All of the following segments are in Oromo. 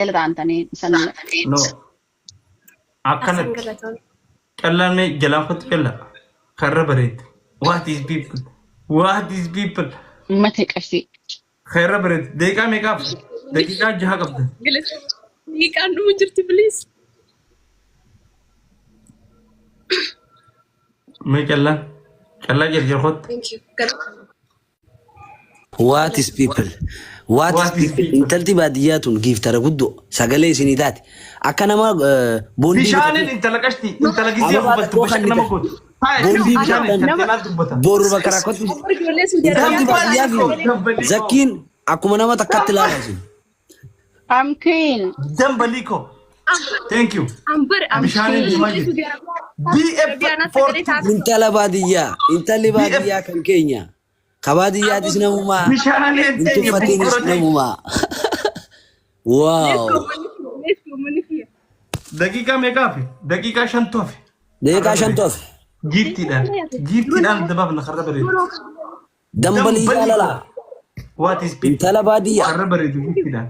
Jala taantanii san No. Asan Akkanatti. galatoon. Callaan mee jalaan kottu calla. Karra bareeddu. What is people? What is people? Uummata qashtii. Karra bareeddu. Daqiiqaa meeqaaf? Daqiiqaa jaha qabda. Galatoon. Daqiiqaan dhumu jirti please. Mee callaan. Callaa jarjar kottu. Thank you. Galatoon. What is people? What is What is people? people? Intalti baadiyyaa tun giiftara guddoo sagalee isinii taate. Akka nama boondii Bishaanin bitatee intala qashti intala gisee ababaa hubattu xiqqoo bashaq nama kannite. gootu. Haa Boondii bishaan bitatan intalti laal dubbata. boru bakka rakkootti. Amma ijoollee Saudi Intalti Arabiyaa baadiyyaa fi Dambalii koo. zakkiin akkuma nama takkatti ilaala isin. I'm queen. Dambalii koo. Thank you. Ambar I'm Bishaanin queen. deemaa jirti. Arabiyaa sagalee BF42. taasisu. Intala baadiyyaa intalli BF baadiyyaa kan keenya. Ka baadiyyaatis namumaa. Bishaanin Hin teenya tuffatiinis buqqura teenya. namumaa. Wow. Daqiiqaa meeqa hafe? Daqiiqaa shantu hafe. Daqiiqaa shantu hafe. Giiftiidhaan. Giiftiidhaan dabaafna karra bareedu. Dambalii Dambalii jaalalaa. koo. What is people? Intala baadiyyaa. Karra bareedu giiftiidhaan.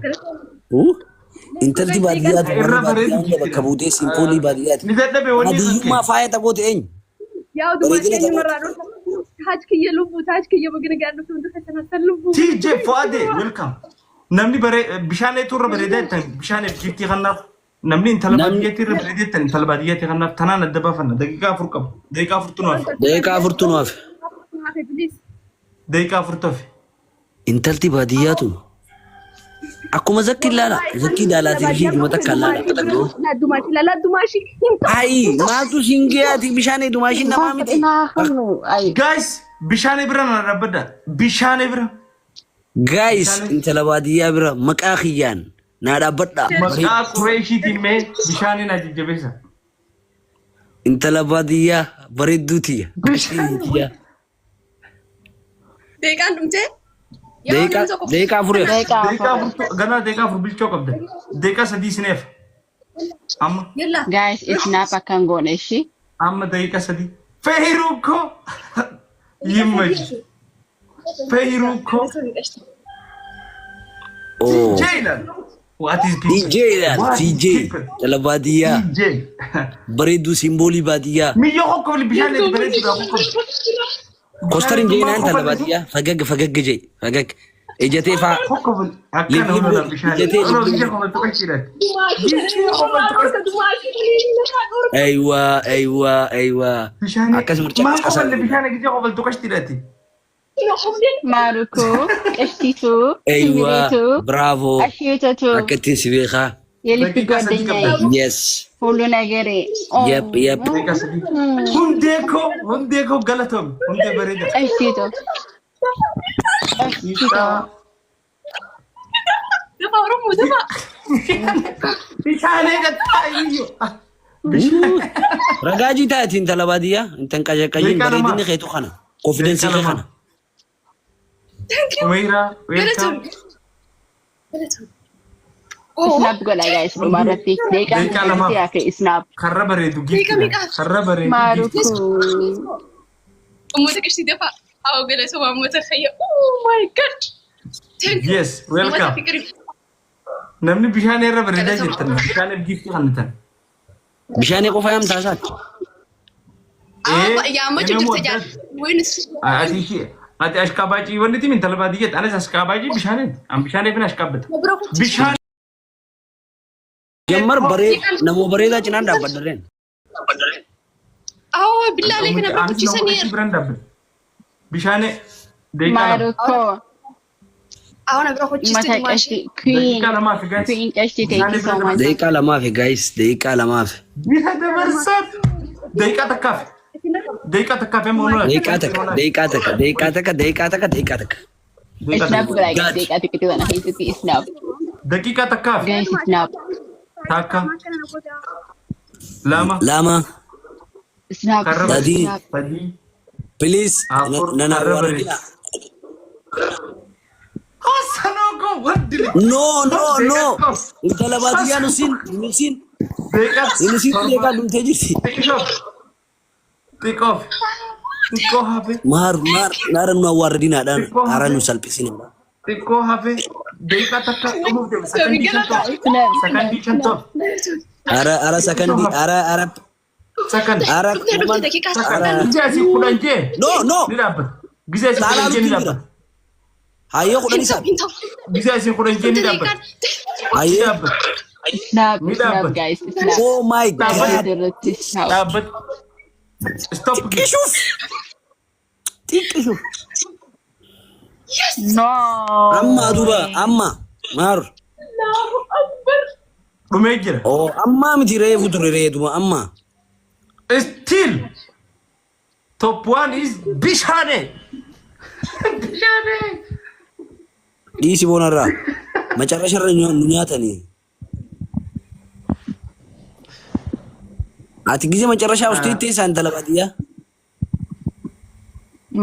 Intalti baadiyyaatu Irra warra bareedu baadiyyaa hunda bakka giiftiidhaan. buutee simpoolii baadiyyaati. Ni dadhabe wanni Baadiyyummaa rakkee. faaya taphoota eenyu? Yaa odumaa Bareedina keenya taphoota. marraa dhufa. Taaj kiyya lubbuu, taaj kiyya bagina gaan dhufte hundi keessan hassan lubbuu. TJ Fuade welcome. Namni bare bishaan eetu irra bareedaa jettan bishaan giiftii kannaaf namni intala Namni baadiyyaatti irra bareedaa jettan intala baadiyyaatti kannaaf tanaan adda baafanna daqiiqaa afur qabu daqiiqaa afurtu nu hafe daqiiqaa afurtu nu hafe. daqiiqaa afurtu hafe. Intalti baadiyyaa tun akkuma zakki ilaala. Zakkii ilaalaatii fi ishee takka ilaala. Ayi maaltu siin gayaati bishaan heedumaa ishiin namaa miti. Guys bishaan bira na dhaabbadha bishaan bira. Guys Bishaan intala baadiyyaa bira maqaa kiyyaan naa dhaabbadhaa. Maqaa Qureeshiitiin mee bishaaniin na jajjabeessa. Intala baadiyyaa bareedduu tiyya. Bishaan Tiyya. Deeqaan dhumtee? Yaa Daqiiqaa namni tokko daqiiqaa afur hafe. Daqiiqaa Daqiiqaa afur. afurtu ganaa daqiiqaa afur bilchoo qabda. Daqiiqaa sadii isineef. Amma Yalla. Guys, snap akkan goone ishii. amma daqiiqaa sadii. Feeruu koo yimmachi. Feeruu koo Oh. TJ ilaal. What is people? DJ ilaal. What is TJ people? intala baadiyyaa TJ. bareedduu simboolii baadiyyaa. Miyyoo kokkofli bishaan itti bareeduudha kokkofli. Kostar hin Bishaan jeenaa intala kokkofli. baadiyyaa fagag fagag jee fagag ejatee faa Kokkofli akkana liblib hunda godhi bishaan. ejatee Kunoo liblib biyya godhi. kokkofli qachiidhaan. Biyya kokkofli qachiidhaan. Aywa aywa aywa Bishaan akkasuma maal caqasaa kokkofli bishaan gisee kokkofli qachiidhaati. Maarukoo, qashtiituu, Aywa simireetuu, bravo asheetatuu, akka ittiin si beekaa. የልብ Daqiiqaa sadii ጓደኛዬ qabda. Yes. ሁሉ ነገሬ። Yep yep. Daqiiqaa sadii. Hundee koo hundee koo galatoom hundee bareeda. ቀሽቲቱ ቀሽቲቱ Hiixaa. Dafa Oromoo dafa. Bishaanee qaxxaa iyyuu. Bishaan. Ragaajii taati intala baadiyyaa intan qayyaqayyiin Daqiiqaa lama. bareedinni keetu kana konfidensi Daqiiqaa kee lama. kana. Thank you. Umeeraa welcome. Galatoon. Galatoon. Oh. Snap godha guys dhumarratti daqiiqaa Daqiiqaa lamaaf. keessatti hafe snap. Karra bareedu Meeqa giiftiidha. meeqa? Karra bareedu Maarukuu giiftiidha. Uummata qishtii dafa. Haa galatooma uummata fayya. Oh my God. Thank you. Yes, Uummata welcome. fikirii. Namni bishaan irra bareedaa jettan bishaan giiftii kennitan. Bishaanii qofa yaamtaa isaati. Yaa yaammachuu Nama jirta adda- jaal. Waynis. Ati ishee ati ashqabaacii wanni timi intala baadiyyaatti anis ashqabaacii bishaaniiti. An bishaaniif hin ashqabbata. Bira kutti. Bishaan Jammar baree nama bareedaa cinaan dhaabbaddarreen. Awwa billaalee kana bira anis nama kuchisanii. qashtii biraan dhaabbata. Bishaan daqiiqaa lama. Maarukoo Awwa na bira kuchiste mata dumaashee. qashti Daqiiqaa queen lamaaf guys. queen qashti thank Bishaan you so bira much. Daqiiqaa lamaaf guys daqiiqaa lamaaf. Bisa dabarsaat. Daqiiqaa takkaaf. Daqiiqaa takkaaf amma onolaa. Daqiiqaa takka daqiiqaa takka daqiiqaa takka daqiiqaa takka daqiiqaa takka. Daqiiqaa Snap takka. godha guys God. daqiiqaa xiqqoo sana keessatti snap Daqiiqaa takkaaf. guys snap Takka. Lama. Lama snap Karra snap Sadii. snap. Sadii. Please Afur. nana Karra warra bareedu. Hassanoo koo wanti. No no no. Intala baadiyyaa nusiin nusiin Daqiiqaa nusiin torba. daqiiqaa dhumtee jirti. Xiqqoo. Xiqqoo. Xiqqoo hafe. Maar maar naara nu awwaarradinaadhaan Xiqqoo haara hafe. nu salphisinaadhaan. Xiqqoo hafe daqiiqaa takka dhumuuf deema. Sakandii shan tof. Snap. Sakandii shan tof. Ara ara sakandii ara ara Sakand. ara Dhufte dhufte kuman daqiiqaa Sakand. ara Gisee asii kudhan jee. no no Ni dhaabbata. Gisee asii kudhan saalaa jee ni nutti jira. dhaabbata. Hayyee kudhan Hin isaa. ta'u hin ta'u. Gisee asii kudhan jee ni Dhufte dhaabbata. daqiiqaan. Ni Hayyee. dhaabbata. Snap. Ni Snap dhaabbata. guys. Snap. Oh my Dhaabbata. God. Irratti snap. Dhaabbata. Stop. Xiqqishuuf. Xiqqishuuf. Yes! No. Amma duuba amma maar. Allahu Akbar. Dhumee jira. Oh amma miti reefu ture reetuma amma. Still top one is Bishaane. Bishaane. Dhiisi boonarraa. Macarrasharra nu nyaatanii. Ati gisee macarrashaa usteettee isaan intala baadiyyaa.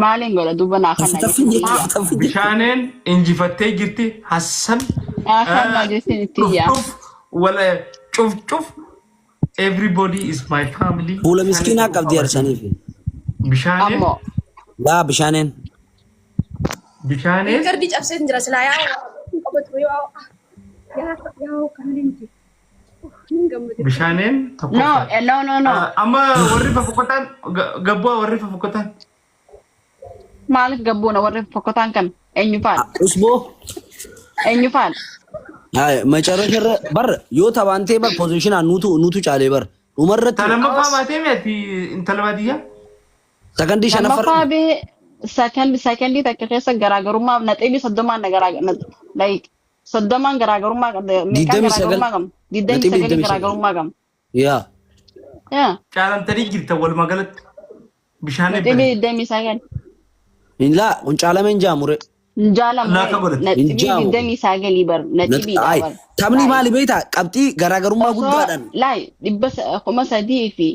Maaliin godha duuba naa Taffi kana taffi jechuun. jechuudha taffi jechuudha. Bishaaneen injifattee jirti. Hassan Naa kana jechuun itti dhuf yaa. dhuf wala cuf cuf everybody is my family. Fuula Bishaaneen miskiinaa tokkoffaa qabdi baate. arsaniif. Bishaaneen Ammoo. Laa bishaaneen. bishaaneen Riikardii cabsee jira silaa yaa qabatu yaa yaa yaa kan miti. Hin gammade. bishaaneen No, tokkoffaa. no, no, no. Amma warri fafukkataan gabbaa warri fafukkataan. Maaliif gabbuuna warri fokkotaan kan eenyu faadha? Usboo. Eenyu faadha? Hayi macarrasharra bar yoo tabaantee bar pozishinaan nutu nutu caalee bar. Dhumarratti Ta lammaffaa baatee mi'ati intala baadiyyaa? sakandii Lammaffaa shanaffarra. bee sakandii sakandii takka keessa garaagarummaa naxibii soddomaan na garaa like soddomaan garaagarummaa qabda meeqaan 29. garaagarummaa qabna digdamii Naxibii sagalii 29. garaagarummaa qabna. Yaa. Yaa Caalamtanii jirta walumaa galatti. Bishaanee naxibii bare. 29. Laa kun caalameen jaamure. Hin jaalamu Laaka godhate. naxibii Hin jaamu. 29 bar naxibiidha Ay bar. taphni maali beektaa qabxii garaagarummaa Osoo guddaadhaan. laay dhibba 3000 fi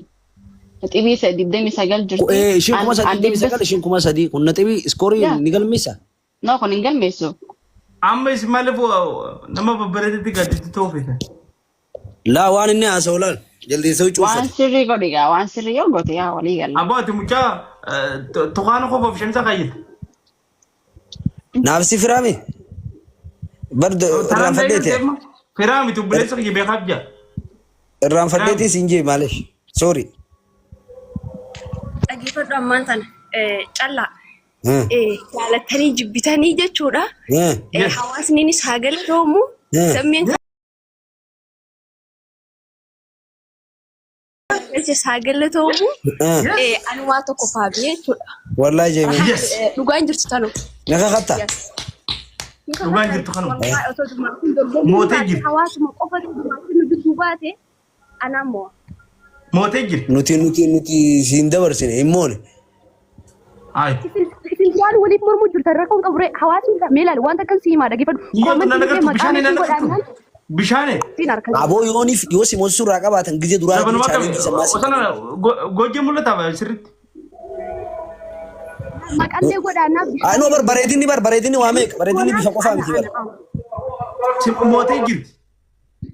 naxibii 29 jirti. Isheen kuma sadii digdamii sagal isheen kuma sadii kun naxibii iskoorii Yaa. ni galmeessa. No kun hin galmeessu. Amma isin maaliif nama babbareedetti gaditti toofite? Laa waan inni haasa'u laal jaldeessa huccuu Waan uffate. sirrii godhi gaa waan sirrii yoo goote yaa walii galla. Abbaa ati mucaa tukaana qofaaf shamsa kaayyate. Naaf si firaame. Bar irraanfadheeti. Firaa miti obboleessa kiyya beekaaf jira. Irraanfadheeti siin jee maaliif? Sorry. Dhaggeeffadhu ammaan tana callaa jaalattanii jibbitanii jechuudha. Yes. Hawaasniinis haa galatoomu. Sammeen keessas haa galatoomu. Anumaa tokko faabi jechuudha. Wallaahi jeemee. Yes. Dhugaan jirtu tanu. Na kakatta. Dhugaan jirtu kanuma. Wallahi otoo dubartiin dorgommii Mootee baate jirti. hawaasuma qofa dubartiin nu gidduu baate anaan mo'a. Mootee jirti. Nuti nuti nuti siin dabarsine hin moone. Ayi. Isin duraan waliif mormuu jirtan rakkoon qabu ree hawaasni mee ilaali wanta akkan si himaa dhaggeeffadhu. Yoo Koomantii nan illee agartu maqaa bishaan hin meeshaa agartu. godhaannaan Bishaane. siin harka Aboo yooniif yoo si moosisuu irraa qabaatan gizee duraa Zabanuma chaalenjii sammaa si osana gojjee mul'ata sirriitti. maqallee godhaannaa Ay no bar bareedinni bar bareedinni waa meeqa bareedinni bifa qofaa miti bar. Si mootee jirti.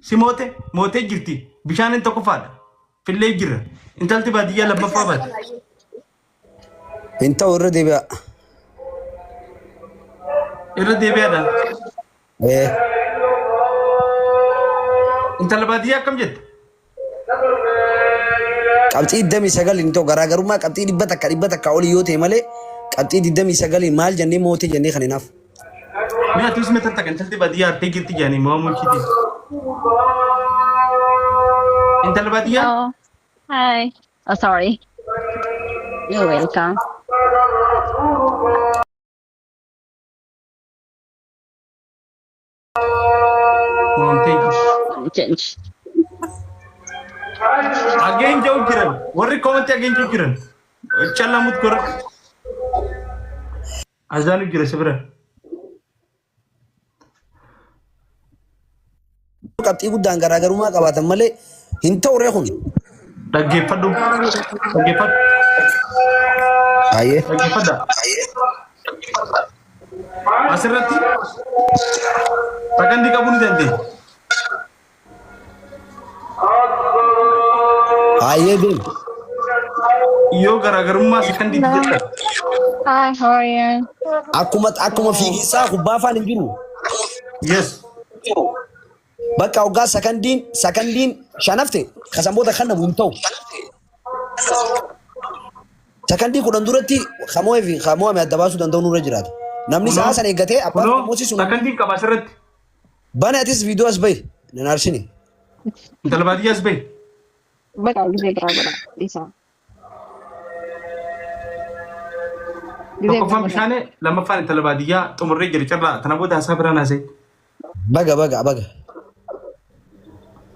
Si moote mootee jirti. Bishaaniin tokkoffaadha. Fillee jira. Intalti baadiyyaa lammaffaa baate. Hin ta'u irra deebi'a. Irra deebi'aadha. Eh, Intala baadiyyaa akkam jette? Qabxii 29 hin ta'u garaagarummaa qabxii 100 100 olii yoo ta'e malee qabxii 29 maal jennee mootee jennee kan hinaaf. Mee ati usme tattaka intalti baadiyyaa artee jirti jedhanii moo mul'iti? Intala baadiyyaa? Oh, hi. Oh, sorry. You're welcome. Moomtee jirti. Change. Again jau jiran. Warri commenti again jau jiran. Challamut gor. Azaanu jira si bira. Qabxii guddaan garaagarummaa qabaatan malee hin ta'u ree kun. Dhaggeeffadhu. Dhaggeeffadhu. Ayyee. Dhaggeeffadha. Asirratti sakandii qabuu ni dandeenya. Ayyee deem. Yoo garaagarummaa sakandiitti jettan. Hi, how are you? Akkuma fiiginsaa kubbaa afaan hin jiru. Yes. Bakka hoggaa sakandiin shanafte kasan booda kan namu hin ta'u. Sakandii 10 duratti kamo'ee fi kamo'ame adda baasuu danda'u nurra jiraata. Namni sa'a sana eeggatee abbaan Kunoo kamoosii sun sakandiin qaba asirratti. Bane atis viidiyoo as bahi nan arsini. Intala baadiyyaa as bahi. Bakka gisee biraa godha. Dhiisaa. Gisee biraa Tokkoffaan godha. bishaanii lammaffaan intala baadiyyaa xumurree jira carraa tana booda haasaa biraan haasa'e. Baga baga baga.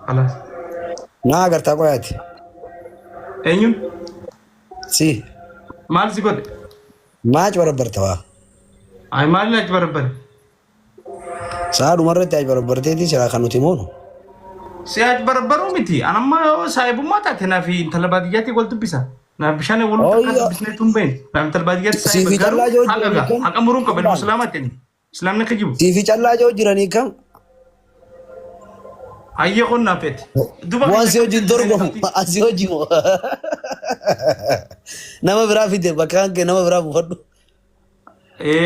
Khalaas. Naa agartaa qoyaati. Eenyuun Si. maal si godhe? Maa aci barabbarta waa. Ay maal achi barabbare? Sa'a dhumarratti aci barabbarteeti silaa kan nuti moonu. Si achi barabbaruu miti. Anamma yoo saahibummaa taate naaf intala baadiyyaatti wal dubbisa. Naaf bishaan wal takka Ooyyo. dubbisnee tun bahin. Naaf intala baadiyyaatti Siifi saahiba garuu callaa joo haqa jiranii gaa kam? haqa muruun qaba ilma islaamaatti ani. Islaamni akka jibu. Siifi callaa joo jiranii kam? Hayyee qonnaa feete. Duba Waan si wajjin dorgomu asii hojii moo? Nama biraa fide bakka kan kee nama biraa buufadhu.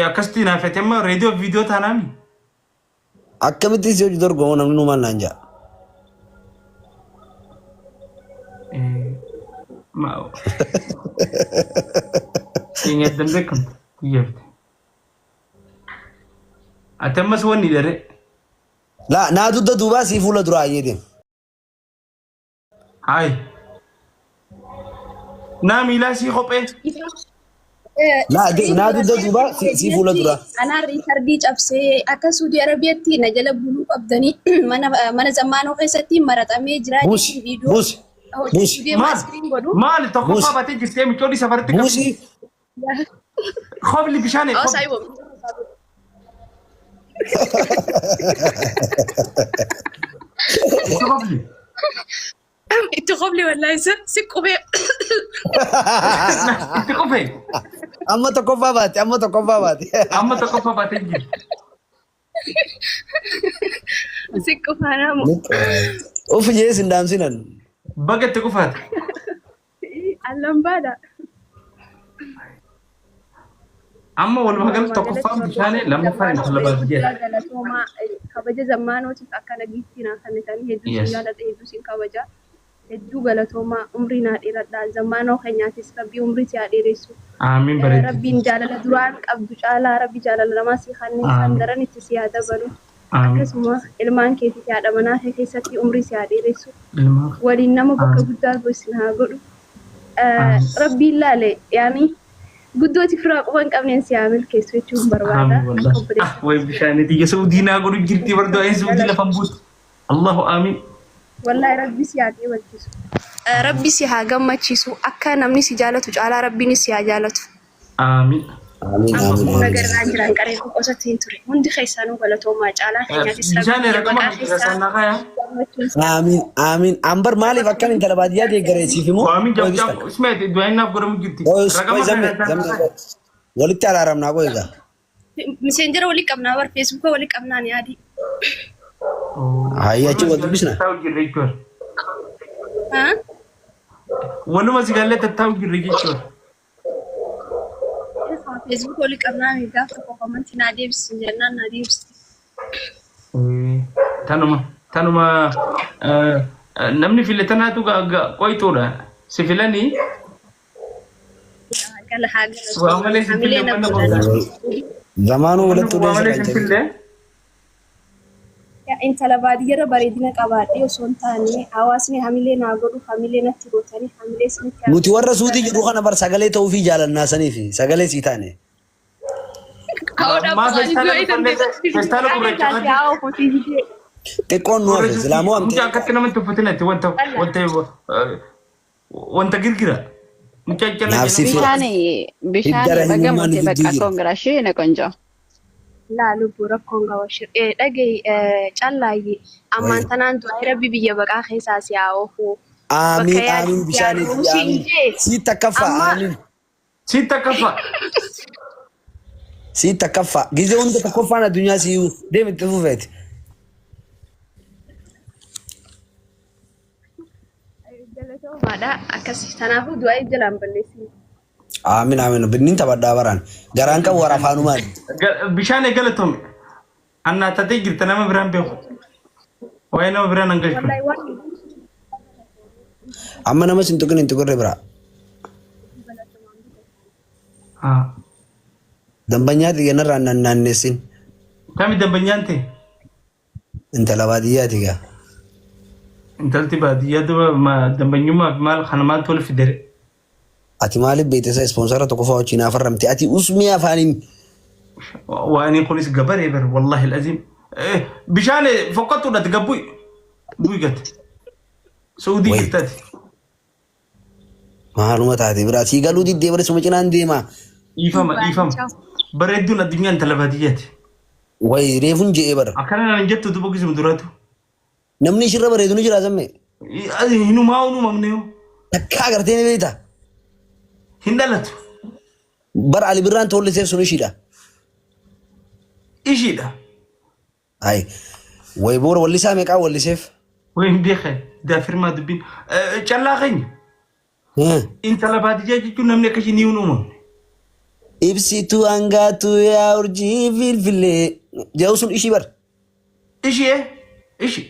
Akkasitti naa feete amma reediyoo fi viidiyoo taanaami. Akkamitti si hojii dorgomu namni nu maal naan ja'a? Keenya addan beekamtu guyyaafte. Ati ammas wanni dharee. Laa naa dugda duubaa sii fuula duraa ayyee deema. Hayi. Naa miilaa sii kophee. Laa deem naa dugda duubaa sii fuula duraa. Anaan riikardii cabsee akka Suudii Arabiyaatti na jala buluu qabdanii mana zammaanoo keessatti maraxamee jira Buusi jechuun viidiyoo buusi hojjechuu buusi deema Maal? iskiriin godhu. Maali tokkoffaa buusi baatee jirtee michoonni safaratti qabdi. buusi. Kobli bishaan Oo kobli. saayiboom. Itti kobli. Itti qobli wallaahi si qubee. Itti qofee. Amma tokkoffaa baate amma tokkoffaa baate. Amma tokkoffaa baatee jirti. Si qufaanaamu. Uf jee sin dhaamsinan. Baga itti qufaate. Allambaadha. Amma walumaa galatti Walumaa tokkoffaan galatti bishaanii lammaffaan intala baadiyyaati. guddaa galatoomaa kabaja zammaanootiif akkana giiftii naa kennitanii hedduu sin jaaladha hedduu sin kabaja hedduu galatoomaa umrii naa dheeradhaa zammaanoo keenyaatis rabbii umrii si haa dheeressu. Aamiin bareedduu. Rabbiin jaalala duraan qabdu caalaa rabbi jaalala namaa si kennee san daran itti si haa dabalu. Akkasuma ilmaan keetii fi haadha manaa kee keessatti umrii si haa dheeressu. Ilmaan. Waliin nama bakka Amiin. guddaa isin haa godhu. Rabbiin laale yaani guddoo firaa quba hin qabneen si haa milkeessu jechuun barbaada. Amiin Akka wallahi. obboleessa Ah, way bishaanii tiyya Saudii naa godhu jirti bar du'aan Saudii lafan buutu. Allahu amiin. Wallahi rabbi si haa gammachiisu. Rabbi si haa gammachiisu. Akka namni si jaalatu caalaa rabbiinis si haa jaalatu. Amiin. Amiin Amma amiin fuula amiin. garraa jiran qaree qosatti hin ture. Hundi keessanuu galatoomaa caalaa keenyaatis rabbi Bishaan biyya raqama maqaa kan keessaa keessaan naa kaayaa. gammachuun si haa Amiin amiin. Ambar maaliif akkan intala baadiyyaa deeggareessiif immoo? Waamin Qoy jam bista. ismeet du'aan naaf godhamu jirti. Qoy Raqama qoy kan zamme keessaan zamme naa kaayaa. walitti araaramnaa qoy egaa. Miseenjera walii qabnaa bar feesbuuka walii qabnaa ni yaadi. Hayya achi wal dubbisna. Tattaa'u jirre jechuudha. Haa? Waluma si gallee tattaa'u jirre jechuudha. Feesbuuka walii qabnaa mi gaaf tokko komantii naa deebisi jennaan naa deebisi. Tanuma namni file tanaatu qoyxuudha. Si filanii Gala haa galatu. waa malee si Hamilee fille na mana godhan. qoyxuudha. Zamaanuu walitti Waa ulee malee si sirra fille. Intala baadiyyaarra bareedina qabaadhee osoo hin taane hawaasni hamilee naa godhu hamilee natti gootanii hamilee isinitti Nuti warra suutii jedhu kana bar sagalee ta'uufii jaalannaa saniif sagalee sii taane. Maa feestaala gurraacha kan Xiqqoon nu hafe silaamoo Mucaa amtee. akkatti namatti uffatin ati wanta girgira. Mucaa jala Naaf si jala. fira. Bishaan bishaan Hiddara baga himmummaan mote gidduu bakka jira. congrats na ቆንጆ. Laa lubbuu rakkoon qaba shir'ee dhagahi callaayi ammaan Wayyo. tanaan du'aa rabbi biyya baqaa keessaa si haa oofu. Bakka Aamiin yaadni aamiin si haa bishaaniif dhufu siin aamiin. jee Sii takkaffaa amma aamiin. Si takkaffaa. Sii takkaffaa. Gizee hunda tokkoffaan addunyaa sii deem itti fufeeti. Galatoomaadha akkas tanaafuu du'aa jalaan balleessine. Aamin aamin binnin taphadhaa baraan. Garaan qabu warra afaanumaan. Bishaan eegalatome. Annaa tatee jirta nama biraan beeku. Waa'ee nama biraan an galchu. Wallahi waan Amma nama sin tuqin hin tuqirre biraa. Haa. Dambanyaa xiyyanarraa nan naannessin. Kami dambanyaan ta'e? Intala baadiyyaati gaa. Intalti baadiyyaa duba dambanyummaa fi maal kana maaltu wal fidere? Ati maaliif beekte isa ispoonsara tokko fa'aa wajjin afarramte? Ati usmii afaaniin Waan kunis gabaree bar wallahi alazim. Bishaan foqqattuudhaati gabbu'i. Bu'i gate. Saudii Wayi. jirtati. Maaluma taate biraa sii galuu diddee bara suma cinaan deema. Dhiifama dhiifama. Bareedduun addunyaa intala baadiyyaati. Wayi reefuun je'ee bara. Akkana naan jettu duba gisuma duraatu. Namni ishirra bareedu ni jira zammee. Hinumaa uumamne yoo. Takkaa agartee ni beekta. Hin dhalatu. Bara Ali Birraan toolliseef sun ishiidha. Ishiidha. Ayi. Wayi boora wallisaa meeqaa walliseef? Wayi hin beekan. Daafirmaa dubbiin. Callaa keenya. Intala baadiyyaa jechuun namni akka ishii ni hin uumamne. Ibsituu hangaatu yaa urjii filfilee. Jedhu sun ishii bara. Ishee ishii.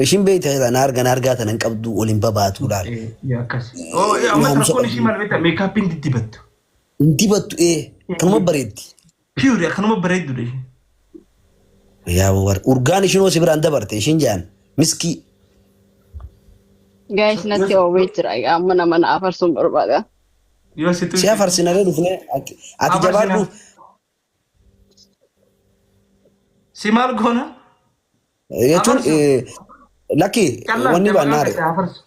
Ishiin beekta na arga na argaa tana hin qabdu waliin babaatu laal. Akkas. Amma rakkoon ishii maal beektaa meekaappiin diddibattu. Hin dibattu ee kanuma bareeddi. Piyuuri akkanuma bareeddudha ishiin. Yaa war urgaan ishiin hoo si biraan dabarte ishiin jaan miskii. Guys, natti oowwee jira. Amma nama na afarsuun barbaada. Yoo situ. Si afarsinaree dhufne ati jabaadhu. Si maal goona? Jechuun lakki wanni baannaare. Afarsu.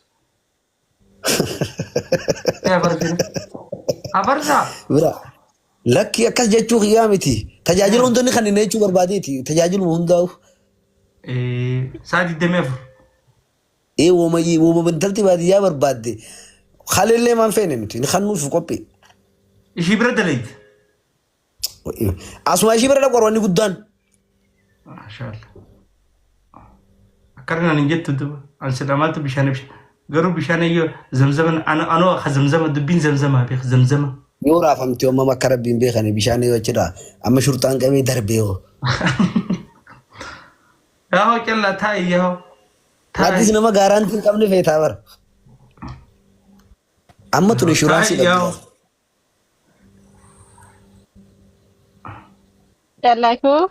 Afarsaa. Bira lakki akkas jechuu kiyyaa miti. Tajaajila hundonni kan inni jechuu barbaadeeti. Tajaajiluma hundaa'u. Saa 24. Ee wooma wooma intalti baadiyyaa barbaadde. Haalillee maan feene nuti ni kannuuf qophii. Ishii bira daleeyte. Asuma ishii bira dhaqu wanni guddaan. Maashaallah. Akkana naan hin jettu duba. An silamaatu bishaan ibsa. Garuu bishaan iyyuu zamzaman anoo akka zamzama dubbiin zamzamaa beek zamzama. Yoo raafamte amma akka rabbiin beekani bishaan yoo achirraa amma shurxaan qabee darbee hoo. Yaahoo callaa taa'i yaahoo. Atis nama gaaraantii hin qabne feetaa bara. Amma tun inshuraansii Taa'i qabdi. yaahoo. Callaa koo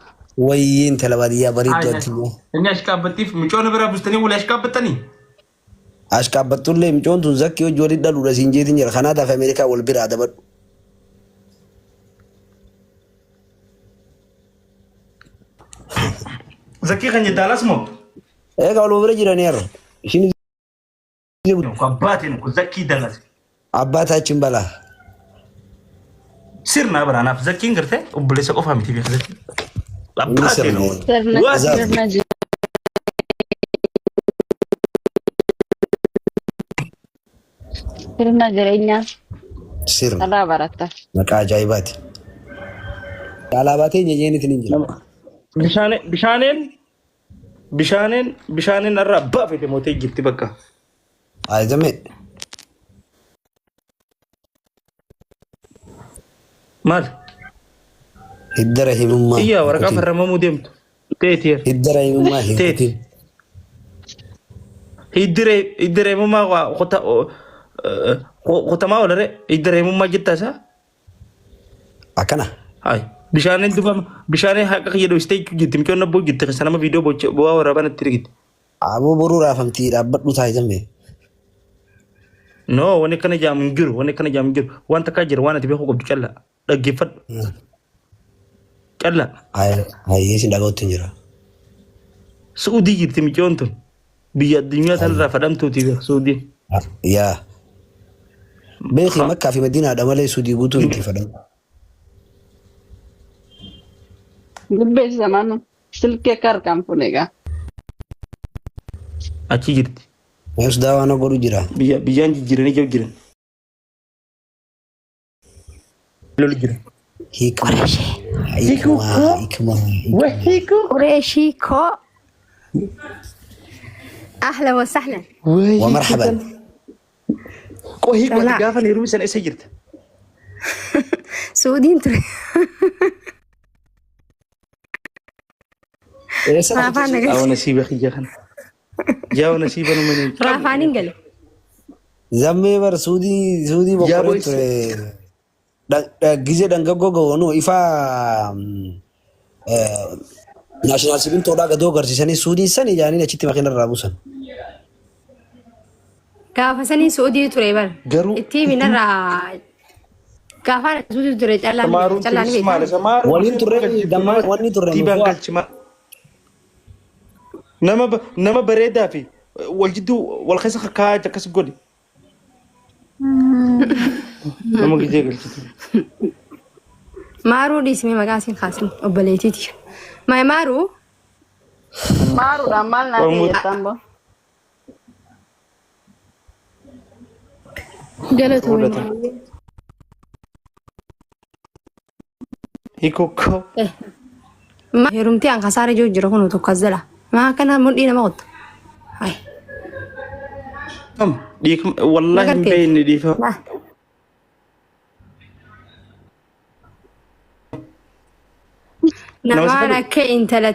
Wayyee intala baadiyyaa bareedduu addunyaa. Inni ashqaabbattiif micoona biraa bustanii wal ashqaabbattanii. Ashqaabbattullee micoon tun zakkii hojii waliin dhaluudha siin jeetiin jira. Kanaadaa fi Ameerikaa wal biraa dabadhu. Zakkii kan jedhaalas moo? Egaa waluma bira jiranii har'a. Ishiin Abbaatiin kun zakkii dalas. Abbaa taachiin balaa. Sirna biraanaaf zakkiin gartee obboleessa qofaa miti beeku zakkiin. Inni Abbaatiin. sirna. sirna Waa sirna sirna jireenyaa Sirna. irraa baratta. Maqaa ajaa'ibaati. Alaabaa teenya jeenitiin hin jira. Bishaaneen bishaaneen bishaaneen irraa abbaa fedhe mootee jirti bakka. Ayizame. Maal? Hidda rahimummaa. Iyyaa waraqaa farramamuu deemtu. Teetiyer. Hidda rahimummaa hin Teeti. kutin. Hidda rahimummaa kutamaa oolare hidda rahimummaa jettaa isaa? Akkana. Hai. Bishaaniin duba bishaaniin haqa kiyya dhoksitee jirti micoon abboo jirti keessa nama viidiyoo bu'aa waraabaa natti ergite. Aboo boruu raafamtii dhaabbadhu taayizame. No, wanni akkana jaamu hin jiru, wanni akkana jaamu hin jiru. Waan takkaa jira waan ati beekuu qabdu callaa. Dhaggeeffadhu. Callaa. Hayyee sin dhaga'utti hin jira. Su'uudii jirti micoon tun. Biyya addunyaa sanarraa fadhamtuuti beeku Su'uudiin. Yaa. Beeki Makkaa fi Madiinaadha malee Suudii guutuu miti fadhamu. Dubbeessi zamaan silkii akka harkaan fuune egaa. Achi jirti. Mees daawaa na godhu jira. Biyya biyyaan jijjiiranii jiru jiran. Lolu jira. Hikma. Hiikuu Hikma. koo. Hikma. Wahiikuu. قريشي كو أهلا وسهلا ومرحبا. Qoo hiikuu ati Caalaa. gaafa Nairobi sana eessa jirta? Suudiin ture. Eessa turte Raafaan na Suudii? Yaa galche. nasiiba kiyya kana. Yaa nasiiba nama hin qabne. Raafaan hin gale. Zammee bar Suudii Suudii Yaa bokkoree boys. ture. Gizee dhangaggoo ga'oonu ifaa naashinaal simintoodhaa gadoo agarsiisanii Suudiin san ijaaniin achitti makiina irraa buusan. Gaafa sanii Suudii ture bar. Garuu Itti minarraa gaafaan Suudii ture callaan Samaaruun callaan tiris maali? beektaa. Samaaruun Waliin turre dammaa wanni turre tiibaan nuuf galchi maal? Nama nama bareedaa fi wal jidduu wal keessa kakkaa'aa akkas godhi. Nama gijee galchitu. Maaruu dhiismee maqaa isiin kaasni obboleettiiti. Maay maaruu Maaruudhaan maal naa ta'e Oromoo jettaan boo. Galatoomii. fudhatan. Hiikoo Ma heerumtee an kasaara jiru jira kun tokko as jala. Maa akkana mudhii nama qotta. Hai. Dhiifama wallaahi hin Nagartee. beekne dhiifama. Nah. Nama si Namaan fedhu. akka intala